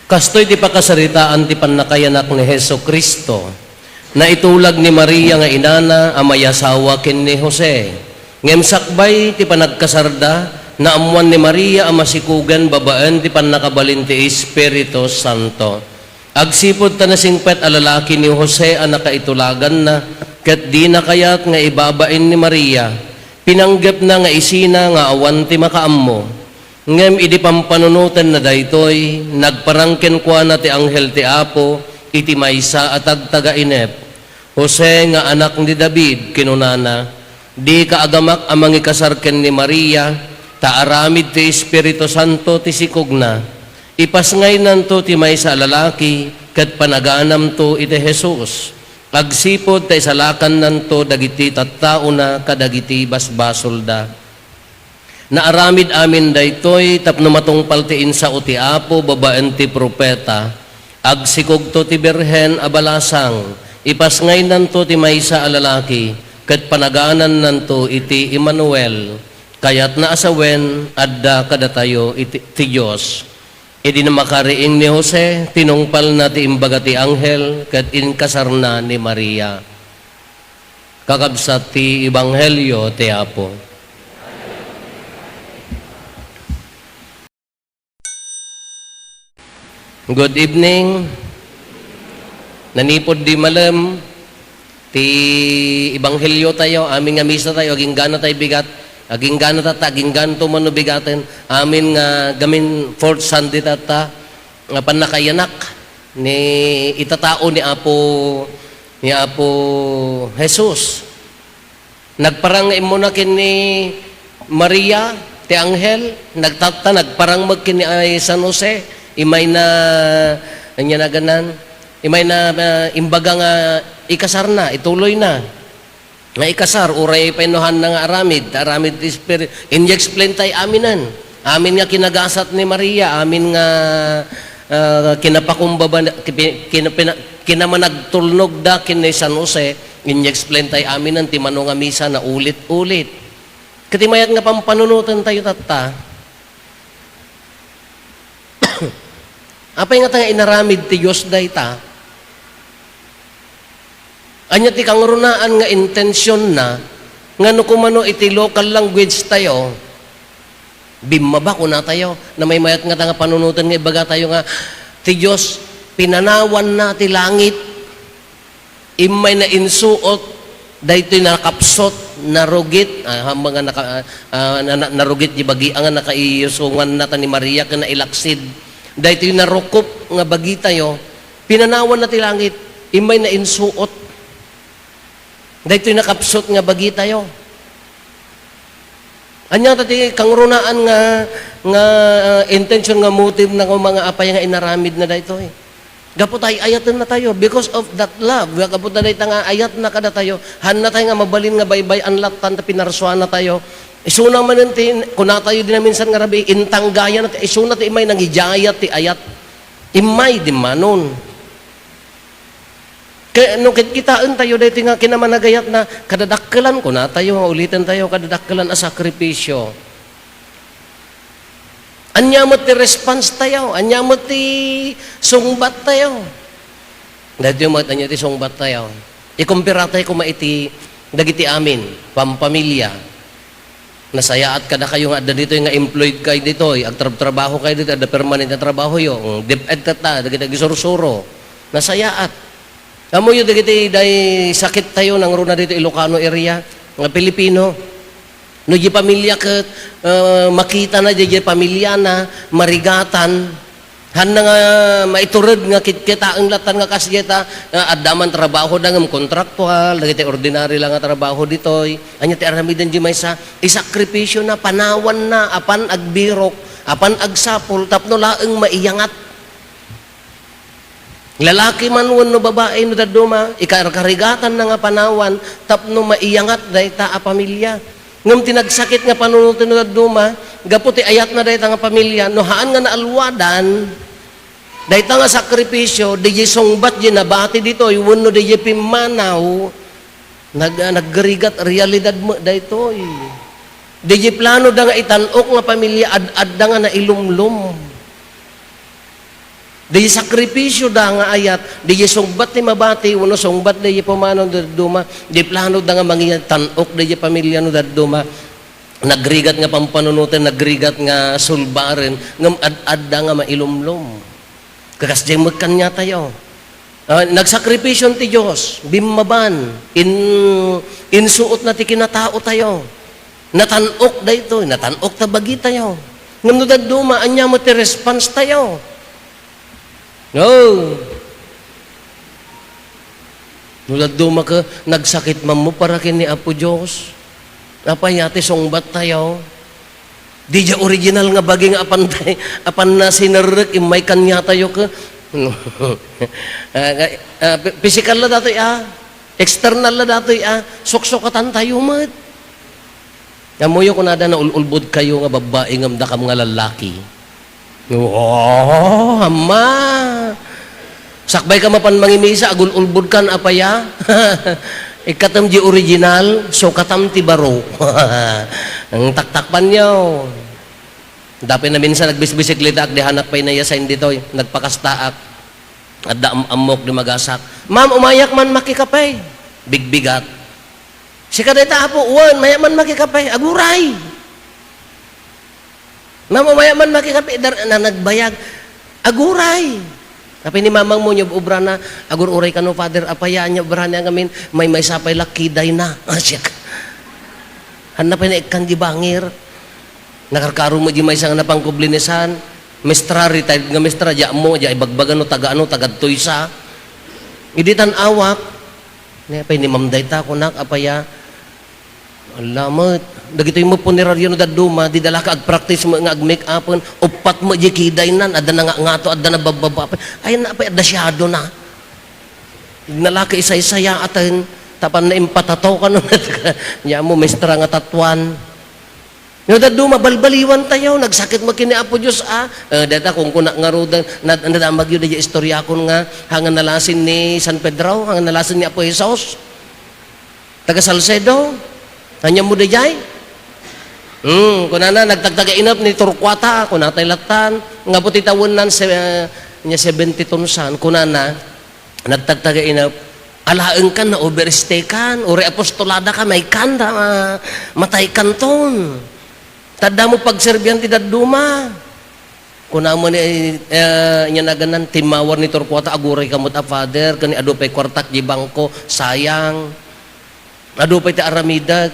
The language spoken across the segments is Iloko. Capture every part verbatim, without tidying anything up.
Kastoy ti pakasaritaan ti pannakayanak ni Jesu-Cristo. Naitulag ni Maria nga inana a maiyasawa ken ni Jose. Ngem sakbay ti panagkasarda, naammoan ni Maria a masikogen babaen ti pannakabalin ti Espiritu Santo. Agsipud ta nasingpet a lalaki ni Jose a nakaitulaganna, ket dina kayat nga ibabain ni Maria, pinanggepna nga isina nga awan ti makaammo. Ngem idi pampanunotenna daytoy, nagparang kenkuana ti anghel ti Apo iti maysa a tagtagainep. "Jose nga anak ni David," kinunana, "dika agamak a mangikasar ken ni Maria, ta aramid ti Espiritu Santo ti sikogna. Ipasngaynanto ti maysa a lalaki, ket panaganamto iti Jesus, agsipud ta isalakannanto dagiti tattaona kadagiti basbasolda." Naaramid amin daytoy tapno matungpal ti insao ti Apo babaen ti profeta, "Agsikogto ti birhen a balasang, ipasngaynanto ti maysa a lalaki, ket panaganannanto iti Emmanuel." Kayatna a sawen, adda kadatayo iti, ti Dios. Idi namakariing ni Jose, tinungpalna ti imbaga ti anghel ket inkasarna ni Maria. Kakabsat ti Ebanghelio ti Apo. Good evening. Nanipud di malem ti Ebanghelio tayo, amin nga misa tayo, aginggana tayo bigat, aginggana tatta, aginggana to man no bigaten, amin nga gamin fourth Sunday tatta, nga pannakayanak ni itatao ni Apo, ni Apo Jesus. Nagparang nga immuna ken ni Maria ti anghel, nagtatta, nagparang met ken ni ay San Jose, imay na, ania naganan, imay na, ah, imbaga nga ikasarna, ituloyna. Nga ikasar, uray pay no haanna nga aramid, ta aramid ti Espiritu. Inexplain tayo aminen. Amin nga kinagasat ni Maria, amin nga, ah, kinapakumbaba, kina-, kina-, kinamanagtulnogda ken ni San Jose, inexplain tayo aminen ti mano nga misa na ulit-ulit. Ket ti mayat nga pampanunoten tayo tatta, apay nga ta nga inaramid ti Dios dayta? Ania ti kangrunaan nga intensionna nga no kumano iti local language tayo, bimmaba, kuna tayo, na may mayat nga ta nga panunoten nga ibaga tayo nga ti Dios pinanawanna ti langit. Immay na insuot, daytoy nakapsot, narugit, ah, hambang nga naka-, ah, na-, na-, narugit di bagi nga nakaiyusungan na ta ni Maria ken nailaksid. Daytoy narukop nga bagi tayo, pinanawan na ti langit, immay na insuot. Daytoy nakapsot nga bagi tayo. Ania ta ti kangrunaan nga, nga, ah, intention nga motive na nga mga apay nga inaramid na daytoy? Gapu ta ay-ayaten na tayo because of that love. Gapu ta dayta nga ayat na kada tayo, han na tayo nga mabalin nga baybay-an lattan ta pinarsuan na tayo. Isuna manen ti, kuna tayo di na minsan nga rabii, intanggayan na ti, isuna ti imay nangijayat ti ayat. Imay di manon. Kay no ket kitaen tayo daytoy nga kinamanagayat na kadadakkelan, kuna tayo nga uliten tayo, kadadakkelan a sakripisyo. Ania met ti response tayo? Ania met ti sungbat tayo? Daytoy met, ania ti sungbat tayo? Ikumpara tayo koma iti dagiti amin, pampamilya. Nasayaat kadakayo nga adda ditoy nga employed kayo ditoy, agtrabtrabaho kayo ditoy, adda permanent nga trabahoyo. Mm, DepEd tatta, dagiti agisursuro. Nasayaat. Ammoyo dagiti day sakit tayo nangruna ditoy Ilocano area nga Pilipino. No di pamilya ket, ah, makita na di, di pamilya na, marigatan. Hanna nga maitured nga kitkitaen lattan nga kas dayta, ah, adda man trabaho da ngem kontraktual, dagiti ordinary lang nga trabaho ditoy. Ania ti aramiden di maysa? Isakripisyo na, panawan na, apan agbirok, apan agsapol, tapno laeng maiyangat. Lalaki man wenno babai no dadduma, ikarkarigatan na nga panawan, tapno maiyangat dayta a pamilya. Ngem ti nagsakit nga panunoten no dadduma, gapu ti ayatna dayta nga pamilya, no haan nga naalwadan, dayta nga sakripisyo, diay sungbat diay nabati ditoy, wenno diay pimmanaw, nag-, naggarigat, realidad met daytoy. Diay plano da nga itan-ok nga pamilya, ad-adda nga nailumlom. Di sakripisyo da nga ayat, di sungbat ti mabati, wenno sungbat di pumanaw no dadduma, di plano da nga mangitan-ok di pamilya no dadduma. Nagrigat nga pampanunoten, nagrigat nga sulbaren, ngem ad-adda nga mailumlom. Kakas di met kaniatayo. Ah, nagsakripisyon ti Dios, bimmaban, in-, insuot na ti kinatao tayo. Natan-ok daytoy, natan-ok ta bagitayo. Ngem no dadduma, ania met ti response tayo? No. No dadduma ka, nagsakit man mo para ken ni Apo Dios. Apay a ti sungbat tayo? Di dia original nga bagi nga apan tay-, apan na sinerrek, immay kaniatayo ka. Ah, nga, ah, pi-, pisikal la datoy, ah. External la datoy, ah. Suksukatan tayo met. Ammoyo, kunada, naul-ulbod kayo nga babbai ngem dakam nga lallaki. Oh, amma. Sakbay ka mapan mangimisa, agul-ulbod kan apaya. Ikkatem di original, sukatam ti baro. Ang taktakpan nyo. Dapay na minsan nagbisbisiklitaak, di hanak pay nayasain ditoy. Nagpakastaak. Adda am-, ammok di magasak. "Ma'am, umayak man makikape." Bigbigat. "Sika dayta, apo?" "Wen, maya man makikape." "Aguray." "Ma'am, maya man makikape." Dar-, na nagbayag. "Aguray." Apay ni mamang mo, niya obra na, "Agur-uray kano, Father, apaya, niya obra niya ngamin, may, may sapay lakkiday na." Asyak. Hanna pay na ikkan di bangir. Nakarkaro mo di maysa nga napangkublinisan. Mestra, retired nga mestra, di ammo, di ibagbaga no taga ano, taga Toysa. Idi tan-awak, "Ni apay ni Ma'am dayta?" kunak, "Apaya?" Ala met, dagitoy met puneraryo no dadduma, di dala ka agpractice met nga agmake-upen, uppat met di kidaynan, adda na nga ngato, adda na bababa, apay, ay na, apay, adda siyado na. Nalaka isaysayaaten, tapan na impatato kano, di ammo, mestra nga tatuan. No dadduma, balbaliwan tayo, nagsakit mo ken ni Apo Dios, ah. Eh, deta, kung kunak ngaruden, nad-, nadamag yun, di istorya kun nga, hangan nalasin ni San Pedro, hangan nalasin ni Apo Jesus. Taga Salcedo, ania mo dayjay? Hmm, kunana, nagtagtaga inep ni Torquata, kunatay lattan, nga puti tawennan, se-, eh, nia seventy tonsan, kunana, nagtagtaga inep, alaenkan, na-overstay kan, uray apostolada ka, maykan, da, ma-, mataykanton. Tadda mo pagserbian ti dadduma. Kuna mo ni, eh, nia naganan, timmawar ni Torquata, "Aguray ka met a, Father, ken adu pay kuartak di bangko, sayang. Adu pay ti aramidek."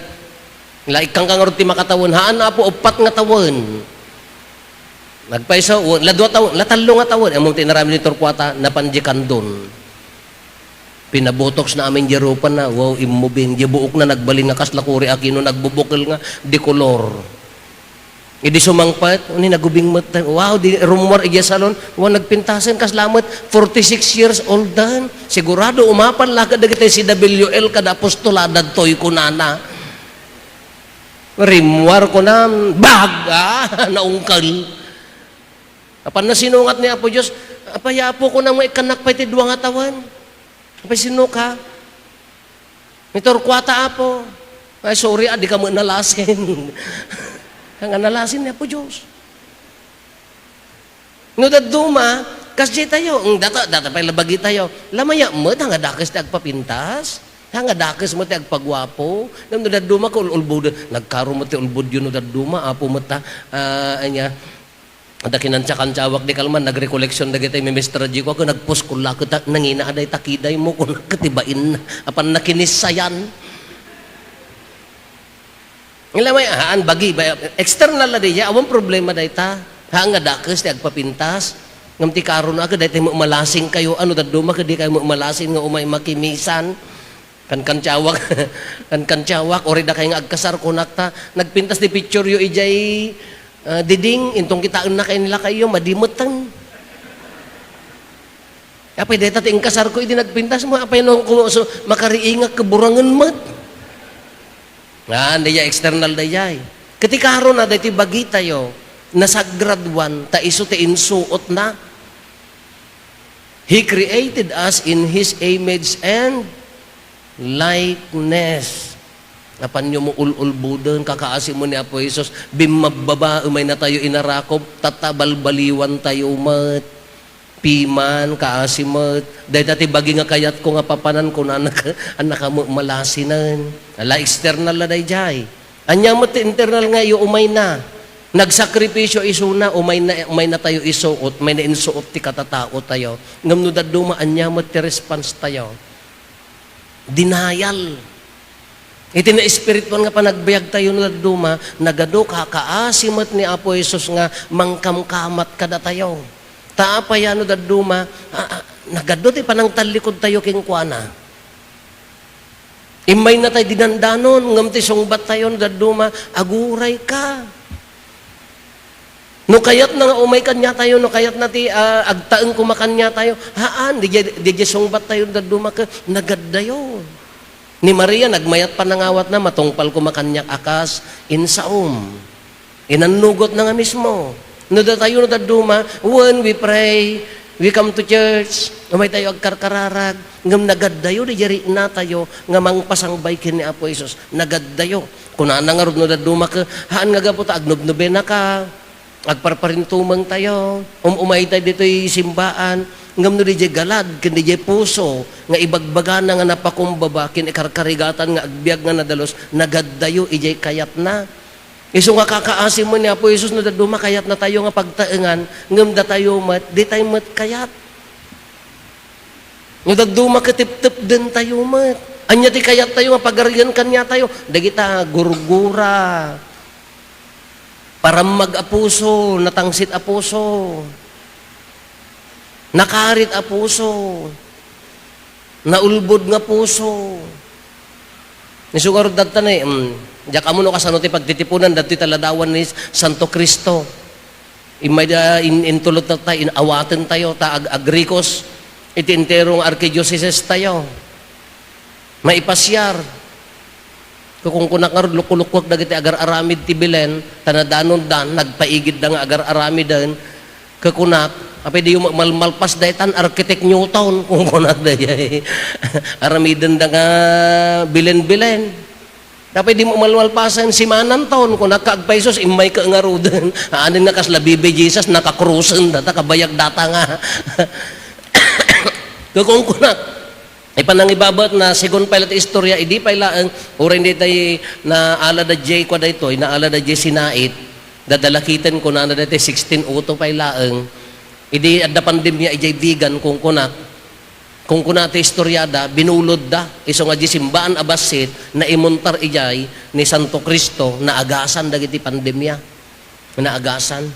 La, ikkan ka ngarud ti makatawen. "Haan, Apo, uppat nga tawen." Nagpayso, o, la dua tawen, la tallo nga tawen. Ammom ti inaramid ni Torquata, napan di kandon. Pinabotox na amin di rupa na, wow, immubing. Di buok na nagbalin nga kasla kuri a kino nagbubukel nga di kolor. Idi sumangpet, uni nagubing met, wow, di rummuar idiay salon, wow, nagpintasen, kasla met, forty-six years old dan. Sigurado, umapan la ket dagiti C W L kada apostolada daytoy kunana. Rimmuar kunam, bag, ah, naungkel. Apan nasinungat ni Apo Dios, "Apay, Apo, kunam nga ikkannak pay ti dua nga tawen." Apay, "Sino ka?" "Ni Torquata, Apo." "Ay, sorry, ah, di ka met nalasin." Nga nalasin ni Apo Dios. No dadduma, kasdi tayo, ang data, data pay labagi tayo. Lamaya met, hanga dakes ti agpapintas. Hanga dakes met ti agpaguapo. Ngem no dadduma ka ul-ulbod, nagkaro met ti ulbod yun no dadduma, Apo met ta, ah, ania, Adda kinantsa-kantsawak di kalman, nagrekoleksyon dagiti mimestra di ko, ako nagpuskol la, ket nangina, "Aday, takiday mo," kunak, ket ibain na. Apan nakinissayan. Ngem haan, bagi, ba-, external la diya, awan problema dayta. Haan nga dakes ti agpapintas. Ngem ti karon, ket dayta mo malasing kayo, ano, dadduma, ket di kayo malasing nga umay makimisan. Kankantsawan, kankantsawan, uray dakay nga agkasar, kunak ta, nagpintas ti picture yo idiay, ah, diding, intong kitaenna kay ni lakayyo, madi metten. Apay, dayta ti inkasar ko, idi nagpintas mo, apay no, ko, so, makariingak, kaburangen met. Ah, dayjay, external dayjay. Ket ti karon a, daytoy bagitayo, nasagraduan, ta isu ti insuot na. He created us in His image and likeness. Apanyo mo ul-ulbuden, kakaasi mo ni Apo Jesus, bimmabbaba, umay na tayo inarakop, tatta balbaliwan tayo met. piman, kaasi met. Dayta ti bagi nga kayatko nga papanan, kunana ka, annaka met malasinen. Ala, external la dayjay. Ania met ti internal nga iyo umayna? Nagsakripisyo isuna, umayna, umayna tayo isuot, may nainsuot ti katataotayo. Ngem no dadduma, ania met ti response tayo? Denial. Iti naespirituan nga panagbiag tayo no dadduma, nagadu kakaasi met ni Apo Jesus nga mangkamkamat kadatayo. Ta apay a no dadduma, a, a, nagadu ti panangtallikud tayo kenkuana. Immayna tay dinandanon, ngem ti sungbat tayo no dadduma, aguray ka. No kayatna nga umay kaniatayo, no kayatna ti, ah, agtaeng koma kaniatayo, haan, di, di, di sungbat tayo dadduma ket nagaddayo. Ni Maria, nagmayat panangawatna, matungpal koma kaniak a kas, insaom. Inannugotna nga mismo. No datayo no dadduma, when we pray, we come to church, umay tayo agkarkararag, ngem nagaddayo, di riknatayo, nga mangpasangbay ken ni Apo Jesus. Nagaddayo. Kunana ngarud no dadduma ket, haan nga gapu ta agnubnubena ka, agparparintumeng tayo, um-, umay tayo ditoy simbaan, ngem no didiay galad, ken didiay puso, nga ibagbagana nga napakumbaba, ken ikarkarigatan nga agbiag nga nadalus, nagaddayo idiay kayatna. Isu nga kakaasi met ni Apo Jesus no dadduma kayatna tayo nga pagtaengan, ngem datayo met, di tayo met kayat. No dadduma ket teptepden tayo met. Ania ti kayat tayo nga pagarian kaniatayo? Dagita gurgura, parammag a puso, natangsit a puso, nakarit a puso, naulbod nga puso. Isu ngarud dagta ni, mm, diak ammo no kasano ti pagtitipunan dagtoy taladawan ni Santo Cristo. Immay da in-, intulot tatta, in-, awaten tayo, ta ag-, agrikos iti entero nga arkidiocese tayo. Maipasiar. Kukungkunak ngarud, lukulukuak dagiti agar-aramid ti Belen, ta nadanonda, nagpaigidda nga agar-aramiden. Kukunak, apay diyo ma-, malmalpas daytan, Architect Newton, kungkunak dayay. Aramidenda nga Belen-Belen. Apay di mo malmalpasen, simananton, kunak, agpaysos, immayka ngaruden. Aanin nga kasla baby Jesus, nakakrusen data, kabayag data nga. Kukungkunak, ipanangibabat na, segun pay la ti istorya, idi pay laeng, uray di tay naala da jay, kwa daytoy, naala da jay sinait, dadalakiten, kunana daytoy, sixteen oh two pay laeng. Idi adda pandemya, ijay Vigan, kungkunak, Kungkuna ti istoriada, binulodda. Isu nga di simbaan a bassit, naimuntar idiay ni Santo Cristo, naagasan dagiti pandemia. Naagasan.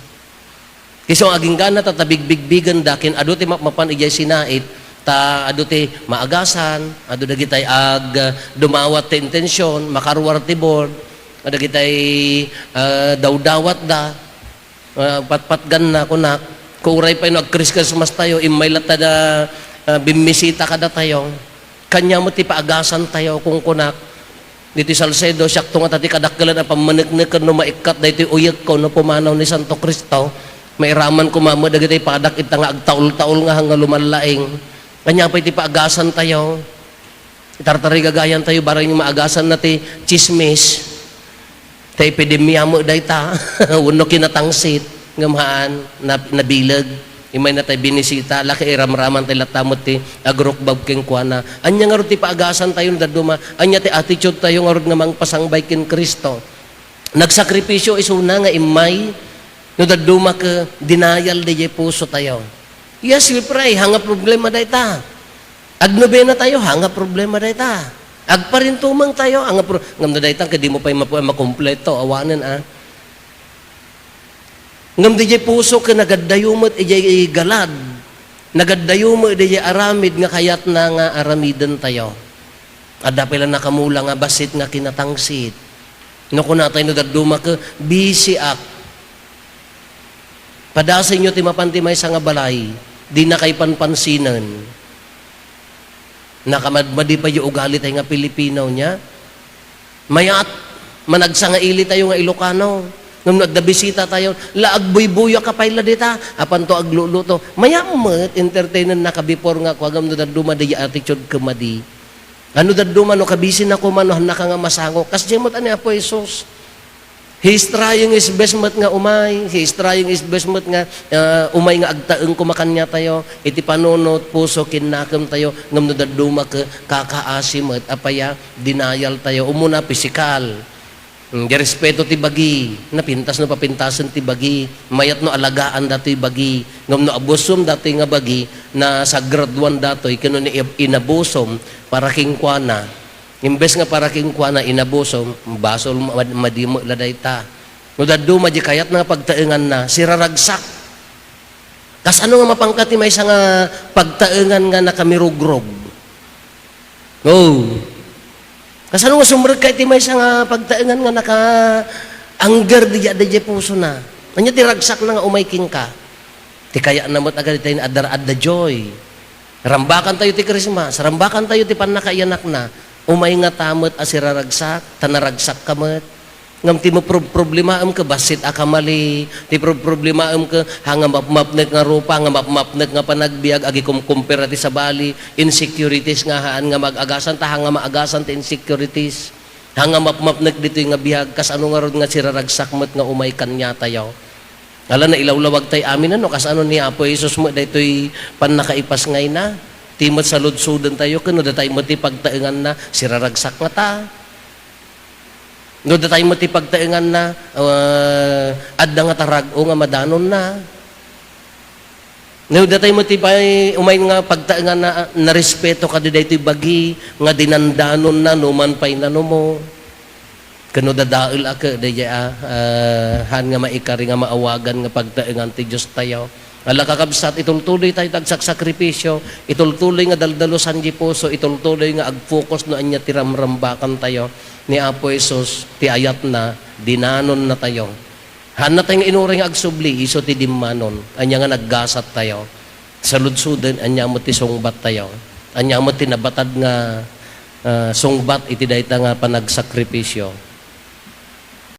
Isu nga aginggana ta, ta bigbigbigenda ken adu ti mapmapan idiay sinait, ta adu ti maagasan, adu dagitay ag-, dumawat ti intention, makaruar ti board, dagitay, ah, dawdawatda. Ah, patpatganna, kunak, uray pay no ag-Christmas tayo, immay latta da, ah, bimmisita kadatayo. Kaniak met ti paagasan tayo, kungkunak. Ditoy Salcedo, siakto ngata ti kadakkelan a pammanekneken no maikkat daytoy uyekko no pumanaw ni Santo Cristo. Mairaman koma met dagitoy padak ita nga agtaol-taol nga hanga lumallaing. Kaniak pay ti paagasan tayo. Itartarigagayan tayo, bareng maagasan na ti tsismis. Ta epidemia met dayta, wenno kinatangsit, ngem haan, na-, nabileg. Immay na tayo binisita, la kairamraman tayo latta met ti agrukbab kenkuana. Ania ngarud ti paagasan tayo no dadduma? Ania ti attitude tayo ngarud nga mangpasangbay ken Cristo? Nagsakripisyo isuna nga immay, no dadduma ket denial daydiay puso tayo. Yes, we pray. Haan nga problema dayta. Agnobena tayo, haan nga problema dayta. Agparintumeng tayo, haan nga pro-, ngem no dayta, ket di mo pay mapu-, makumpleto, awanen, ah. Ngem daydiay puso ket nagaddayo met idiay galad. Nagaddayo met idiay aramid nga kayatna nga aramiden tayo. Adda pay la nakamula nga bassit nga kinatangsit. No kunatay no dadduma ket, "Bisiak." Padasenyo ti mapan ti maysa nga balay, dinakay panpansinen. Nakamadmadi pay ugali tayo nga Pilipino, nia? Mayat, managsangaili tayo nga Ilocano. Ngem no adda bisita tayo, la agbuybuya ka pay la dita, apanto agluluto. Mayat met, entertainennaka before nga kua, ngem no dadduma daydiay attitude ket madi. Ano dadduma no kabisina koma no hannaka nga masango. Kasdiay met ni Apo Jesus. He is trying his best met nga umay. He is trying his best met nga, ah, umay nga agtaeng koma kaniatayo. Iti panunot, puso, ken nakemtayo. Ngem no dadduma ke, kakaasi met, apay a, denial tayo. Umuna, pisikal. Hmm, di respeto ti bagi. Napintas no papintasen ti bagi. Mayat no alagaan datoy bagi. Ngem no abusom datoy nga bagi, nasagraduan datoy, ken no ni-, inabusom para kenkuana. Imbes nga para kenkuana, inabusom, basol, mad-, madi met la dayta. No dadduma di kayatna nga pagtaenganna, siraragsak. Kasano nga mapanka ti maysa nga pagtaengan nga nakamirugrog? Oh. Kasano nga sumrekka iti maysa nga pagtaengan nga naka-angger di, di, di pusona? Ania ti ragsakna nga umay kenka? Ti kayatna met a kadatayo nga adda, adda joy. Rambakantayo ti Christmas, rambakantayo ti pannakaiyanakna. Umay ngata met a siraragsak, ta naragsakka met. Ngem ti maprob-, problemaem ket bassit a kamali, ti prob-, problemaem ket ha nga mapmapnek nga rupa, ha nga mapmapnek nga panagbiag, agikumkumpara ti sabali, insecurities nga haan nga maagasan, ta ha nga maagasan ti insecurities. Ha nga mapmapnek ditoy nga biag, kasano ngarud nga siraragsak met nga umay kaniatayo? Ala, nailawlawag tay amin, no? Kasano ni Apo Jesus met daytoy pannakaipasngayna? Ti met saludsoden tayo, ken no datay met ti pagtaenganna, siraragsak ngata. No datay met ti pagtaenganna, ah, adda ngata rag-o nga madanonna. No datay met ti pay-, umay nga pagtaenganna, narespeto kadi daytoy bagi nga dinandanonna, numan pay nanumo. Ken no dadael a ket, daydiay a, ah, haan nga maikari nga maawagan nga pagtaengan ti Diostayo. Ala, kakabsat, itultuloy tayo ti agsaksakripisyo, itultuloy nga daldalusan di puso, itultuloy nga agfocus no ania ti ramrambakantayo. Ni Apo Jesus, ti ayatna, dinanonnatayo. Haannatayo nga inuray nga agsubli, isu ti dimmanon. Ania nga naggasat tayo? Saludsoden, ania met ti sungbat tayo? Ania met ti nabatad nga, ah, sungbat iti dayta nga panagsakripisyo?